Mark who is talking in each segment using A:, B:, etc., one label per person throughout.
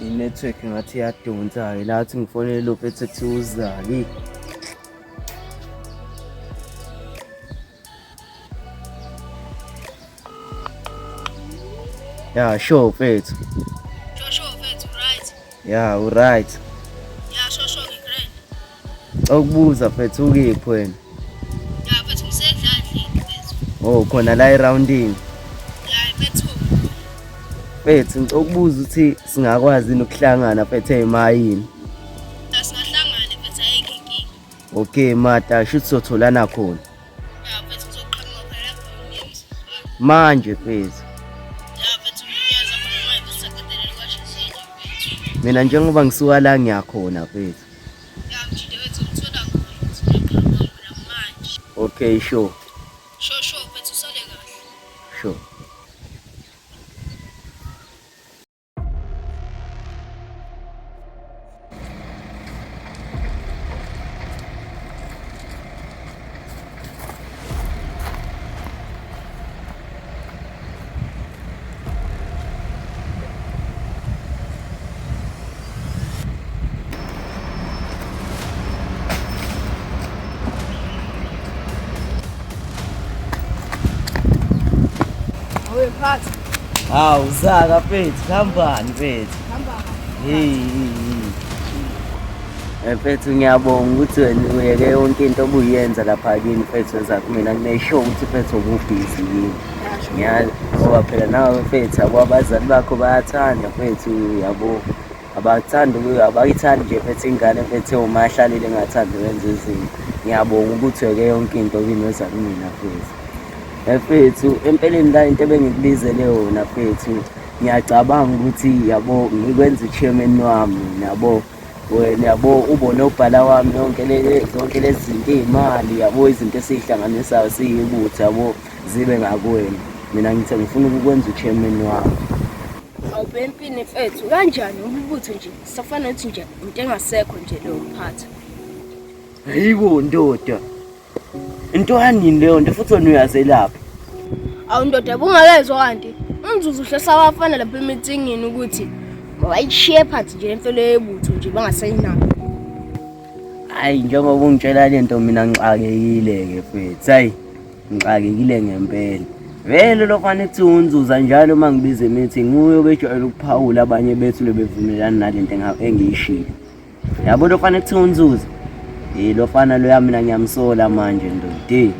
A: I-network ngathi iyadonsa-ke la athi ngifonele lo phethe kuthiwa uzali. Ya sure mfethu.
B: Sure sure mfethu right.
A: Ya u right.
B: Ya sure sure ngigrand.
A: Ukubuza mfethu ukiphi wena?
B: Ya mfethu ngisedladlini mfethu.
A: Oh khona la eroundini.
B: Ya mfethu.
A: Mfethu ngicela ukubuza ukuthi singakwazi yini ukuhlangana mfethu emayini.
B: Singahlangana mfethu ayikho inkinga.
A: Okay mata shuthi sotholana khona.
B: Ya mfethu ngizoqhamuka phela lapho ngiyemzuzwana.
A: Manje mfethu.
B: Ya mfethu ngiyaza khona manje sisaqedelela kwasho izinto mfethu.
A: Mina njengoba ngisuka la ngiyakhona mfethu.
B: Ya mjide wethu ngithola khona ukuthi ngiyaqhamuka khona manje.
A: Okay sure.
B: Sure sure mfethu usale kahle.
A: Sure.
B: Awe mphathi.
A: Hawu zaka mfethu, hambani mfethu.
B: Hamba.
A: Hey. Eh, Mfethu ngiyabonga ukuthi wena uyeke yonke into obuyenza lapha kini mfethu weza kumina ngine-sure ukuthi mfethu ububhizi yini. Ngiyazi ngoba phela nawe mfethu yabo abazali bakho bayathanda mfethu yabo abathandi abayithandi nje mfethu ingane mfethu ewumahlalile engathandi wenza izinto. Ngiyabonga ukuthi uyeke yonke into kini weza kumina mfethu. Mfethu empeleni la into ebengikubizele yona mfethu ngiyacabanga ukuthi yabo ngikwenza u-chairman wami yabo wena yabo ubone ubhala wami yonke le zonke lezi zinto iy'mali yabo izinto esiy'hlanganisayo siyibutho yabo zibe ngakuwena mina ngithe ngifuna ukukwenza u-chairman wami.
B: Awubhempini mfethu kanjani ububutho nje safana nokuthi nje into engasekho nje leyo mphatha.
A: Hayibo ndoda. Into yanini leyo nto futhi wena uyazelapha.
B: Awu ndoda bungakezwa kanti umzuzu uhlesa abafana lapha emithingini ukuthi mawayishiye phansi nje lento leyo yebutho nje bangasayinaki.
A: Hayi njengoba ungitshela le nto mina ngixakekile-ke mfethu. Hayi ngixakekile ngempela. Vele lo fana kuthiwa unzuza njalo uma ngibiza i-meeting nguye obejwayele ukuphawula abanye bethu bevumelana nale nto engiyishilo. Yabo lo fana kuthiwa unzuza. Eh lo fana loya mina ngiyamsola manje ndoda.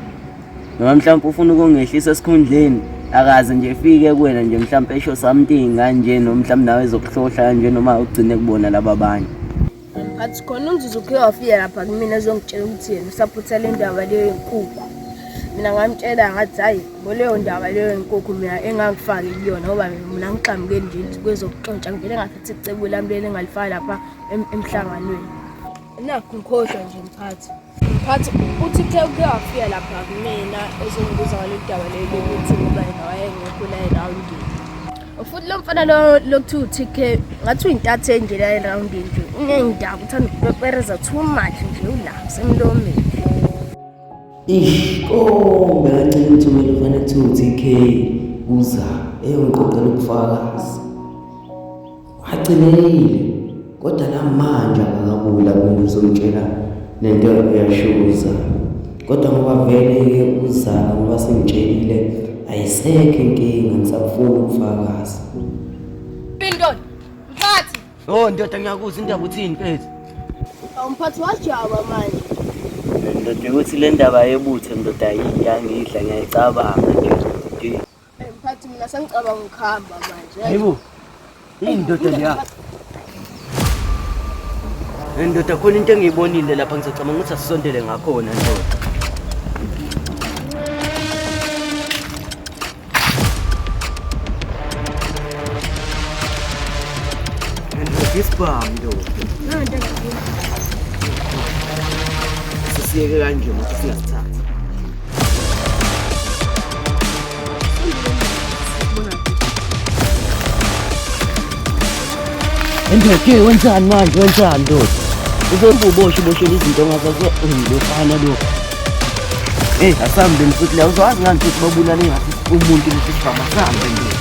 A: Noma mhlawumbe ufuna ukungehlisa esikhundleni akaze nje efike kuwena nje mhlawumbe esho something kanje noma mhlawumbe nawe ezokuhlohla kanje noma ugcine kubona laba abanye.
B: Mphathi khona umzuzu ukhe wafika lapha kumina ezongitshela ukuthi yena usaphutha le ndaba leyo yenkukhu. Mina ngamtshela ngathi hhayi bo leyo ndaba leyo yenkukhu mina engangifaki kuyona ngoba mina ngixhamukeli nje kwezokuxontsha ngivele ngakhetha icebo lami leli engalifaka lapha emhlanganweni. Nakhu ngikhohlwa nje mphathi. Mphathi uthi kuthe uke wafika lapha kumina ezongibuza ngalolu daba leli lokuthi ngoba yena wayengekho la erawundini. Futhi lo mfana lo lokuthiwa u-TK ngathi uyintatheli nje la erawundini nje uney'ndaba uthanda ukupepereza too much nje ula usemlomeni.
A: Ish, kombe kancane ngithumele ufana kuthiwa u-TK uza eyongiqoqela ubufakazi. Wagcinile kodwa namanje akakabula kumina uzomtshela nento uyashuza kodwa ngoba vele-ke uzala ngoba sengitshelile ayisekho inkinga ngisakufuna ubufakazi.
B: Ndoda, mphathi.
A: Oh ndoda ngiyakuzwa indaba uthini mfethu?
B: Awu mphathi wajaba manje.
A: Ndoda ukuthi le ndaba yebutho ndoda iyangidla ngiyayicabanga nje.
B: Mphathi mina sengicabanga ukuhamba manje.
A: Hayibo. Yini ndoda leya? Ndoda khona into engiyibonile lapha ngizocabanga ukuthi asisondele ngakhona ndoda. Ndoda isibhamu ndoda. Sisiyeke kanje ukuthi singasithatha. Ndoda wenzani manje wenzani ndoda? Uzobe uboshwe uboshela izinto ongazazi lofana lo. Hey asambeni futhi la uzowazi ngani futhi babulale ngathi umuntu lesi sibhamu asambe ndoda.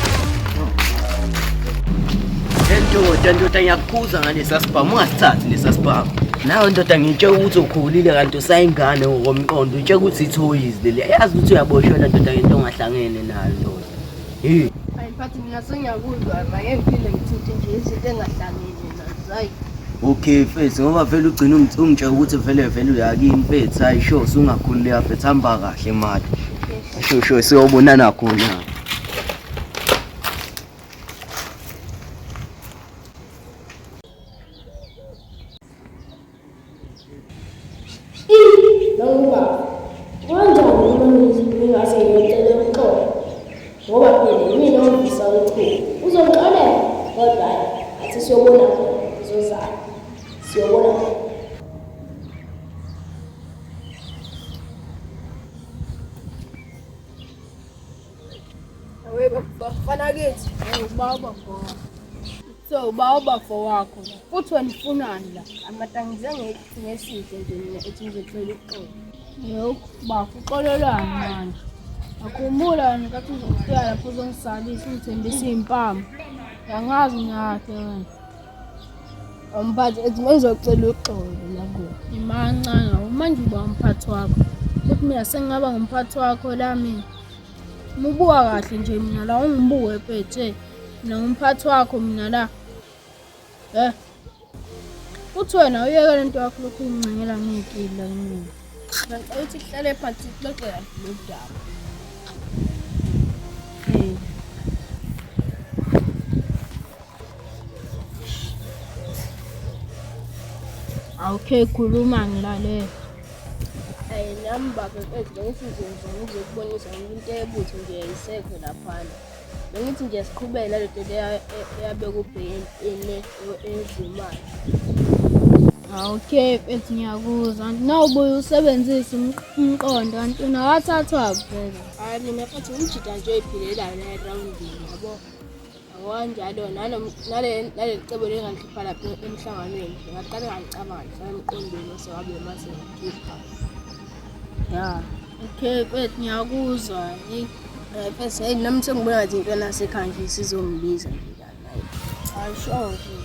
A: Ndoda, ndoda ngiyakukhuza ngalesa sibhamu, ungasithathi lesa sibhamu. Nawe ndoda ngitshe ukuthi ukhulile kanti usayingane ngokomqondo, utshe ukuthi ithoyizi leli. Yazi ukuthi uyaboshelwa ndoda ngento ongahlangene nayo ndoda. Hey.
B: Hayi mphathi mina sengiyakuzwa make ngiphinde ngithinte nje izinto engahlangene nazo. Hayi.
A: Okay mfethu ngoba vele ugcina ungitshela ukuthi vele vele uyakini mfethu hayi sure usungakhululeka mfethu hamba kahle mali. Sure sure siyobonana khona.
B: Nanguba, kanjani uma ngingase ngiyocela uxolo? Ngoba phela yimina ongivisa uchuku. Uzongixolela? Kodwa hhayi, athi siyobona khona, ngizozala. Siyobona khona. Bafana kithi, ubaba bafo. So ubaba bafo wakho la. Futhi wena ufunani la? Amatangize ngesihle nje mina ethi ngizocela uxolo.
C: Yokhu bafo uxolelwani manje? Akhumbula wena nkathi uzofika lapho uzongisalisa ungithembisa iy'mpama. Angazi ngiyaphi wena.
B: Umphathi ethi ngizocela uxolo la kuwe.
C: Imancane manje uba umphathi wakho. Futhi mina sengingaba ngumphathi wakho la mina. Mubuka kahle nje mina la ungibuke mfethu. Mina ngumphathi wakho mina la. Eh. Futhi wena uyeke lento yakho lokhu ungincengela ngiyikile la kumina.
B: Ngicela ukuthi kuhlale phansi sixoxe kahle lolu daba.
C: Eh. Okay, khuluma ngilalela.
B: Hayi nami baba mfethu bengithi nje ngizama ukuzokubonisa ngoba into yebutho nje ayisekho laphana. Bengithi nje siqhubeke nale nto leya eyabeka ubhekene ezimali.
C: Okay, mfethu ngiyakuzwa. Nawubuye usebenzise umqondo kanti unawathathwa vele.
B: Hayi mina mfethu ngumjida nje oyiphilelayo la erawundini yabo. Kanjalo naleli cebo lengalikhipha lapha emhlanganweni ngaqale ngalicabanga nje emqondweni mase wabe mase ngikhipha.
C: Ya, okay mfethu ngiyakuzwa. Hey,
B: mfethu hey nami sengibona ngathi into nasekhaya nje isizongibiza nje la naye.
C: Hayi sho nje.